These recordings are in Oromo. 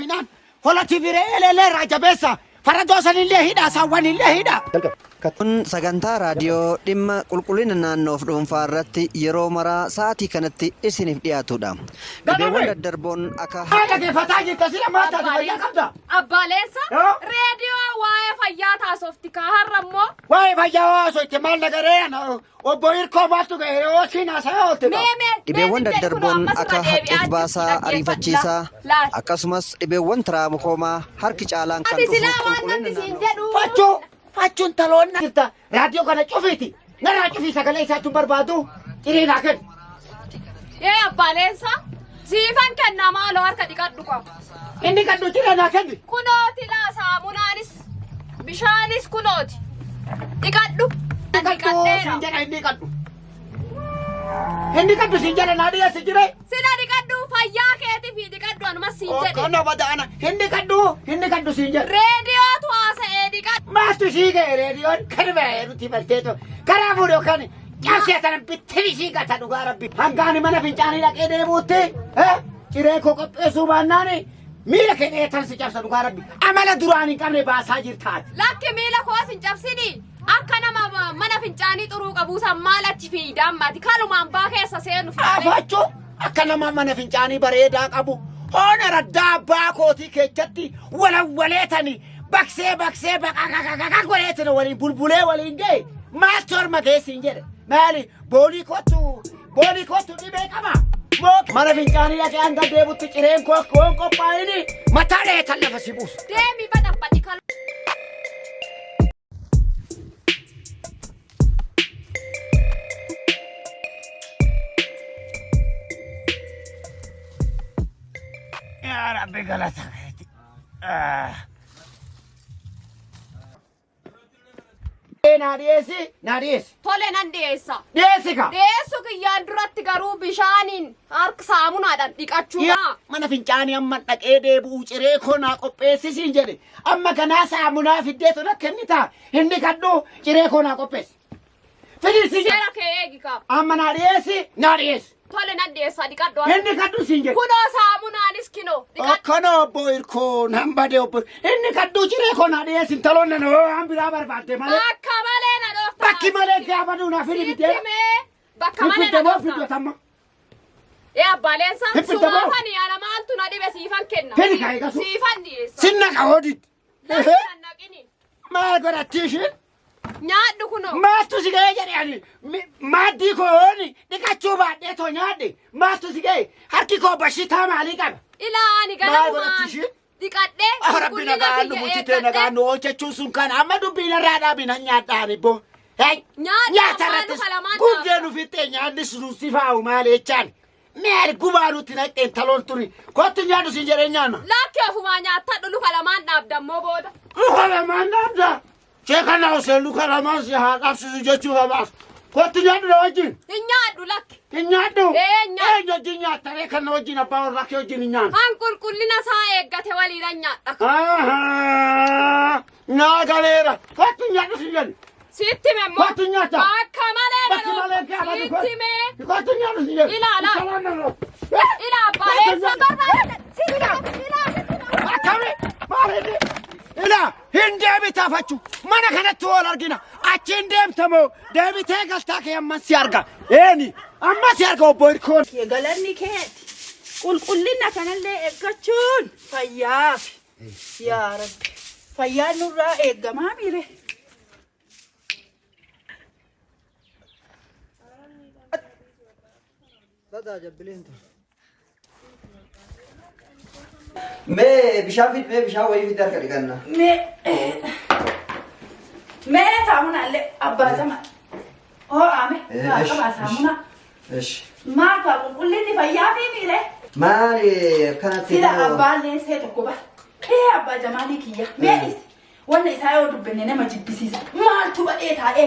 Naan holati biree elelee irraa jabeessa. Faradoo sanillee hidhaa saawwanillee hidhaa. Kun sagantaa raadiyoo dhimma qulqullina naannoof dhuunfaa irratti yeroo maraa sa'aatii kanatti isiniif dhiyaatudha. Dhibeewwan daddarboon akka Maal dhaggeeffataa jirta sila maal taate fayyaa qabda? Abbaa Leensa, Yoo? reediyoo waa'ee fayyaa taasofti kaa har'a immoo Waa'ee fayyaa haasoo itti maal nagaree obbo Hirkoo maaltu ga'e yoo siin haasa'aa oolte mee mee mee Dhibeewwan sin jedhi kunoo daddarboon ammas irra akka deebi'aa haqqeef jirti baasaa dhaggeeffadhu ariifachiisaa laal. akkasumas dhibeewwan tiraamookoomaa harki caalaan kan Ati dhufu silaa waan qulqullina namni siin naannoo. jedhu. Fachuu fachuun taloonna jirta raadiyoo kana cufiiti narraa cufii sagalee isaatu barbaadu ciree naa kennu. Ee abbaa Leensa, siifan kennaa maaloo harka dhiqadhu qaba. Inni kadhu ciree naa kenni. Kunooti laa saamunaanis bishaanis kunooti. Dhiqadhu. Kadhu Dhiqadheera. siin jedha inni kadhu. Inni kadhu siin jedha naa dhiyeessi jiree. Sila dhiqadhu fayyaa keetii fi dhiqadhu anumas siin jedhe. Kana badaana inni kadhu inni kadhu siin jedha. Reediyootu haasa'ee dhiqadhu. Maaltu sii ga'e reediyoon kan ba'e nuti barteetu karaa fuudhu kan cabsee sana bittin isii gata dhugaa rabbi. Hangaani mana fincaanii dhaqee deemuutti ciree koo qopheessuu baannaan miila kee dheetan si cabsa dhugaa rabbi. Amala duraan hin qabne baasaa jirtaati. Lakki miila koos hin cabsini. Akka nama mana fincaanii xuruu qabuu san maal achi fiidaa ammaati. Kalumaan baa keessa seenu fiigee. Afachuu akka nama mana fincaanii bareedaa qabu hoona raddaa abbaa kootii keessatti walawwaleetani baksee baksee baqaqaqaqaq godheetani waliin bulbulee waliin ga'e maaltu harma geessi hin jedhe maali boolii kottu boolii kottu dhibee qaba. Mana fincaanii dhaqee hanga deebutti cireen koo akka waan qophaa'ini mataa dheetan lafa si buusu. Deemi badhabbadhi kalu. Yaa Rabbi galata keeti. Naa dhiyeessi naa dhiyeessi. Tole nan dhiyeessa. Dhiyeessi kaa. Dhiyeessu kiyyaan duratti garuu bishaaniin harka saamunaadhaan dhiqachuu kaa. Mana fincaanii amma dhaqee deebi'u ciree koo naa qopheessisiin jedhe. Amma kanaa saamunaa fiddee tona kennitaa. Inni kadhu ciree koo naa qopheessi. Fidii siin jedhe. Seera kee eegi kaa. Amma naa dhiyeessi naa dhiyeessi. Tole nan dhiyeessa dhiqadhu harka. Inni kadhu siin jedhe. Kunoo saamunaanis kinoo dhiqadhu. Akkana obbo Irkoo nan bade obbo. Inni kadhu ciree koo naa dhiyeessi intaloon nan waan biraa barbaadde malee. Bakka malee na dhoofta. Bakki malee gaafadhu naa fidi Sitti biddee. mee bakka Hin malee fidde na moo dhoofta. fiddotamma. Ee abbaa Leensa Hin fidde moo? sumaafani ana maaltu na dhibe siifan kenna. Fidi kaa eegasu. Siifan dhiyeessa. Sinna qahoodit. Lakki nan naqini. Maal godhatti ishiin? Nyaadhu kunoo. Maaltu si ga'ee jedhe ani maaddii koo hooni dhiqachuu baadhee too nyaadhe maaltu si ga'e harki koo bashitaa maalii qaba? Ilaa ani Maal godhatti ganamumaan ishiin? dhiqadhee Ah, Rabbi qulqullina nagaan nu kiyya bulchitee eeggadhee nagaan nu oolchachuun sun kan amma dubbiin irraa dhaabin han nyaadhaan ibbo. Hey, Nyaadhu nyaata afaan irrattis kalamaan gubdee dhaabda. nu fixxee nyaanni sun si faa'u maal jechaan. Maal gubaa nutti naqxeen taloon turi. Kottu nyaadhu siin jedhee nyaanna. Lakki ofumaa nyaatadhu luka lamaan dhaabda immoo booda. Luka lamaan dhaabda. Sheekana Hussein luka lamaan si haa qabsiisu jechuuf habaas. Kottu nyaadhu na wajjin. Hin nyaadhu lakki. Hin nyaadhu. Ee, nyaadhu. Eenyu wajjin nyaattaree kan na wajjin abbaa warraa kee wajjin hin nyaannu. Han qulqullina isaa eeggate waliinan nyaadha. Ahaa. Naa galeera. Kottu nyaadhu si jedhu. Sitti hime immoo. Kottu nyaata. Bakka malee na Bakki malee dhoofta. gaafatu Sitti hime. Kottu nyaadhu si jedhu. Ilaala. Salaan na dhoofta. Ilaa abbaa Leensa. Barbaada. Sitti hime. Ilaa sitti hime. Akkami? Maal inni? Ilaa hin deebita fachu. Mana kanatti wal argina. Achi hin deemtamoo deebitee galtaa kee amman si arga. Eeni amma si arga obbo Irkoon. Galanni keeti. Qulqullina kanallee eeggachuun fayyaaf. Yaa Rabbi. Fayyaan nurraa eeggamaa mire. Badaa jabbileen tun. Mee bishaan fid mee bishaan wayii fid harka dhiqanna. Mee mee saamunaallee abbaa sama. Hoo'aame. Eh, Haa ish, qabaa ish. saamunaa. Ish. Maa kaa qulqullinni fayyaa fi miire. Maali akkanatti Sila kunoo- abbaan leensee tokko bara. Ee abbaa jamaalii kiyya. Mee dhisi. Wanna isaa yoo dubbenne nama jibbisiisa. Maaltu ba'ee taa'ee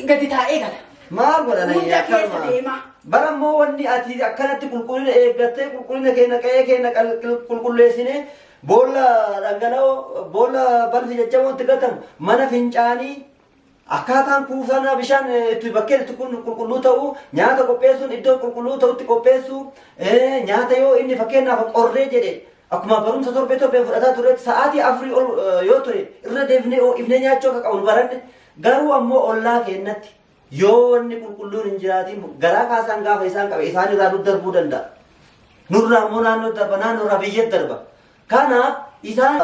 gadi taa'ee gala. Maal godhan Hunda akkanuma? keessa deemaa. Bara immoo wanni ati akkanatti qulqullina eeggattee qulqullina keenya qe'ee keenya qulqulleessinee boolla dhangala'oo boolla balfi jajjaboon itti gatamu mana fincaanii akkaataan kuusanaa bishaan itti bakkeen itti kun qulqulluu ta'uu nyaata qopheessuun iddoo qulqulluu ta'utti qopheessuu nyaata yoo inni fakkeenyaaf qorree jedhe Akkuma barumsa torbee torbeen fudhataa turretti sa'aatii 4 ol yoo ture irra deebinee ho'ifnee nyaachuu akka qabnu baranne. Garuu ammoo ollaa keennatti yoo wanni qulqulluun hin jiraatiin garaa kaasaan gaafa isaan qabe isaan irraa nu darbuu danda'a. Nurraa immoo naannoo darba, naannoo irraa biyyatti darba. Kanaaf isaan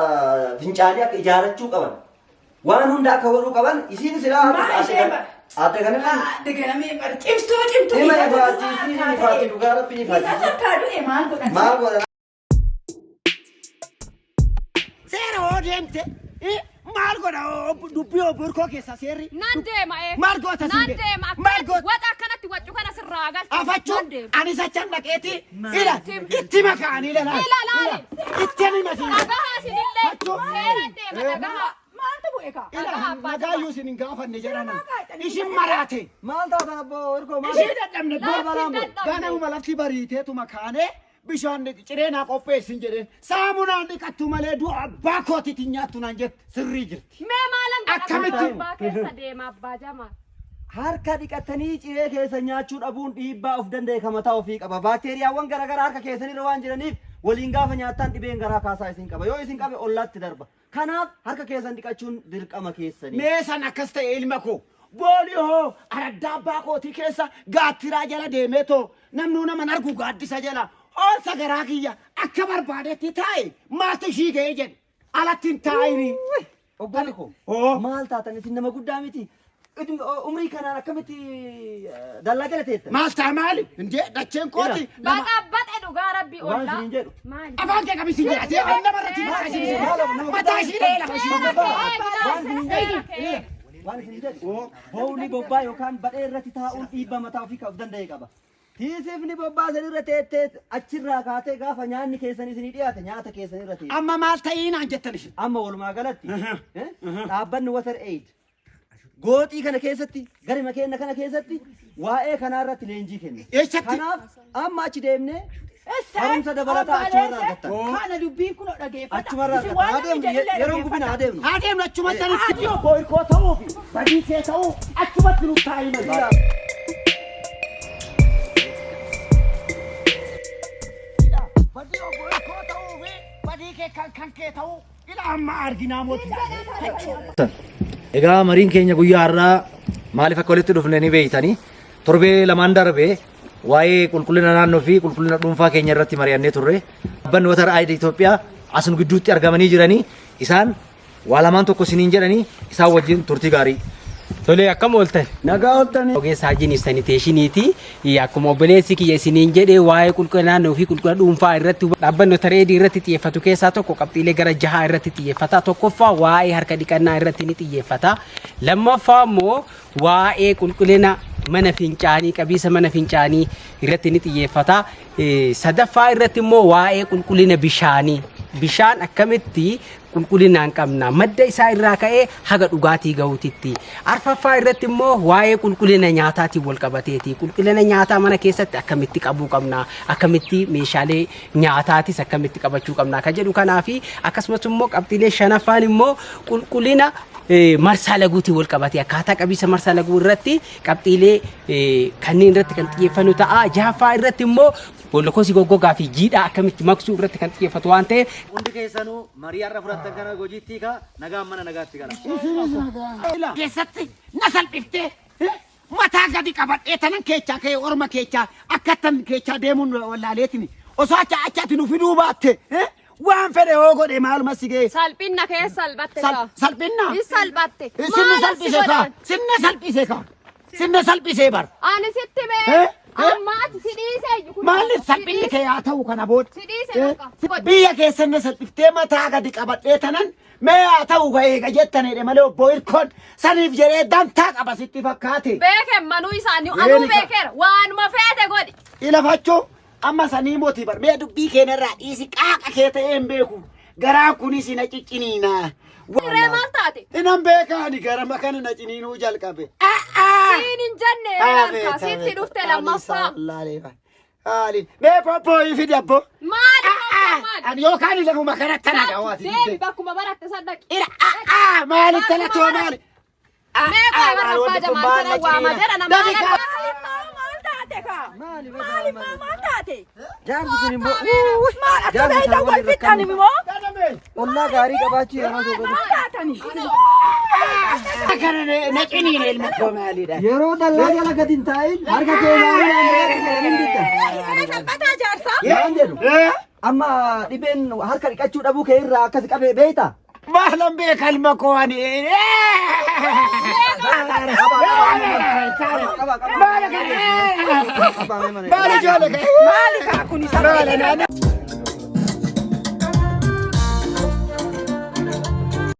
fincaanii akka ijaarachuu qaban, waan hunda akka godhuu qaban isiin silaa Maa ishee bara? Adda kanallee Adda ganamee bara cimtuu cimtuu Hima isatu ifaati, du'aa isiin harkaa ifaati, ta'e. dhugaa rabbiin ifaati. Isatu harkaa du'e maal godhan? Maal godhan? Seera hoo deemte maal godha dubbii obbo Hirkoo keessa seerri. Nan deema ee. Maal goota siin Nan jedhe? deema. Maal goota? Waxa akkanatti waccu kana sirraa galchu. Afachuu Nan deema. anis achan dhaqeeti ila itti makaanii ila laali. Ila laali. Itti ani masiin. Dhagahaa isinillee. Achuu. Seeran deema dhagahaa. Maaltu bu'e kaa? Ila Dhagahaa abbaa nagaayyuu isin hin gaafanne jedhanan. Ishin maraate. Maal taatan abboo Hirkoo maal? Ishii dadhabne Maal balaan bu'e? Ganamuma lafti bariiteetuma kaanee bishaan ciree naa qopheessin jedheen saamunaan dhiqattu malee du'a abbaa kootiitiin nyaattu naan jette sirrii jirti. Mee maalan godha? Akkamitti? Abbaa keessa deema abbaa jamaa. Harka dhiqatanii ciree keessa nyaachuu dhabuun dhiibbaa of danda'e kan mataa ofii qaba. Baakteeriyaawwan garaagaraa harka keessanirra waan jiraniif waliin gaafa nyaattan dhibeen garaa kaasaa isin qaba. Yoo isin qabe ollaatti darba. Kanaaf harka keessan dhiqachuun dirqama keessani. Mee san akkas ta'e ilma koo boolii hoo araddaa abbaa kootii keessa gaattiraa jala deemee too namnuu nama hin argu gaaddisa jala hoonsa garaa kiyya akka barbaadetti taa'e maaltu ishii ga'ee jedhe alatti hin taa'ini. Obbolli koo Hoo. maal taatan isin nama guddaa miti. Umrii kanaan akkamitti dallaa jala teettan? Maal ta'a maali? Indee dacheen kooti lama. Baqa baxe dhugaa rabbi Waan ollaa. isiniin jedhu. Maali? Afaan kee qabi siin jedha. Ati nama irratti maal isin Maal mataa ishii dha'ee lafa ishii. Waan isiniin jedhu. Waan isiniin jedhu. Bowli bobbaa yookaan badhee irratti taa'uun dhiibbaa mataa ofii of danda'e qaba. Tiisifni bobbaa san irra teettee achirraa kaatee gaafa nyaanni keessan isinii dhiyaate nyaata keessan irra teetti. Amma maal ta'ii naan jettan isin? Amma walumaa galatti dhaabbanni Water Aid gooxii kana keessatti garima keenya kana keessatti waa'ee kanaa irratti leenjii kenna. Eessatti? Kanaaf amma achi deemnee barumsa dabalataa achumarraa argattan. Kana dubbiin kun dhageeffata. Achumarraa Isin argattan. waan Haa namni deemnu jedhullee yeroon gubina haa deemnu. Haa deemnu achumatti anitti. Obbo Hirkoo ta'uu fi badii kee ta'uu achumatti nu taa'ii malee. Badii obbo Hirkoo ta'uu fi badii kee kan kan kee ta'uu ila amma arginaa mootii. Egaa mariin keenya guyyaa har'aa maaliif akka walitti dhufne ni beektanii. Torbee lamaan darbe waa'ee qulqullina naannoo fi qulqullina dhuunfaa keenya irratti mari'annee turre. Dhaabbanni Water Aid Itoophiyaa as nu gidduutti argamanii jiranii isaan waa lamaan tokko isiniin jedhanii isaan wajjin turtii gaarii. Tole akkam ooltan? Nagaa ooltanii. Ogeessa haajiin saniteeshiniiti. Akkuma obboleessi kiyya isiniin jedhe waa'ee qulqullina naannoo fi qulqullina dhuunfaa irratti dhaabbanni Water Aid irratti xiyyeeffatu keessaa tokko qabxiilee gara jahaa irratti xiyyeeffata. Tokkoffaa waa'ee harka dhiqannaa irratti ni xiyyeeffata. Lammaffaa immoo waa'ee qulqullina mana fincaanii qabiisa mana fincaanii irratti ni xiyyeeffata. Sadaffaa irratti immoo waa'ee qulqullina bishaanii bishaan akkamitti qulqullinaan qabna madda isaa irraa ka'ee haga dhugaatii gahuutitti. Arfaffaa irratti immoo waa'ee qulqullina nyaataatiin wal qabateeti. Qulqullina nyaataa mana keessatti akkamitti qabuu qabna, akkamitti meeshaalee nyaataatis akkamitti qabachuu qabna kan jedhu kanaa fi akkasumas immoo qabxiilee shanaffaan immoo qulqullina marsaa laguutiin wal qabatee akkaataa qabiinsa marsaa laguu irratti qabxiilee kanneen irratti kan xiyyeeffannu ta'a. Jahaffaa irratti immoo boolla kosii goggogaa fi jiidhaa akkamitti maqsuu irratti kan xiyyeeffatu waan ta'eef. Hundi keessanuu marii har'a fudhattan kana hojiitti hiikaa nagaan mana nagaatti gala. Keessatti na salphiftee mataa gadi qabadhee tanan keechaa ka'ee orma keechaa akkattan keechaa deemuun wallaaleetini osoo acha achaati nu fiduu baatte waan fedhe yoo godhe maaluma si ga'e. Salphinna kee salphatte kaa. Salphinna. Hin salphatte. Sinni Maal si salphise kaa. godhan? Sinni salphise kaa. Sinni salphisee bar. Ani sitti Eh? mee Eh? amma ati si dhiisee iyyuu kun. Maalli Si salphinni dhiise. kee haa ta'u kana booda. Si dhiise bakka. Biyya keessan na salphiftee mataa gadi qabadhee tanan mee haa ta'u ga eega jettanidha malee obbo Irkoon saniif jedhee dantaa qaba sitti fakkaate. Beeken manuu isaanii anuu Beeni ka. beekeera waanuma feete godhi. Ilafachuu amma sanii moti bar mee dubbii keenarraa dhiisi qaaqa kee ta'ee hin beeku garaan kunis na cicciniina. Ree maal taate? Inan beekaani garama kana na ciniinuu jalqabe. Siin hin jenne harka sitti dhufte lammaffaa. Haaliin mee poppooyii fidi abbo. Maali maali? Ani yookaan lafuma kanatti na daawwati. Deemi bakkuma baratte san dhaqi. Ira maali talatoo maali? Mee qoy warra abbaa jamaa kana waama jedha nama. Maal taate kaa? kaa? Maali Maali maa maal taate? Jaarsi kun immoo Maal akka Jaarsi beektan sana wal waliin fixxani immoo? Ollaa gaarii qabaachuu yeroo tokko Maal taatani? Kana na ciniine ilma koo maalidha? Yeroo dallaa jala gadi hin taa'in harka kee ilaaluu hin bitta. Kana salphataa jaarsaa? Waan jedhu amma dhibeen harka dhiqachuu dhabuu kee irraa akkas qabe beekta. Maalan beeka ilma koo ani. Qaba qaba. Maal ijoollee Maali kaa kun isa? Maali naannoo.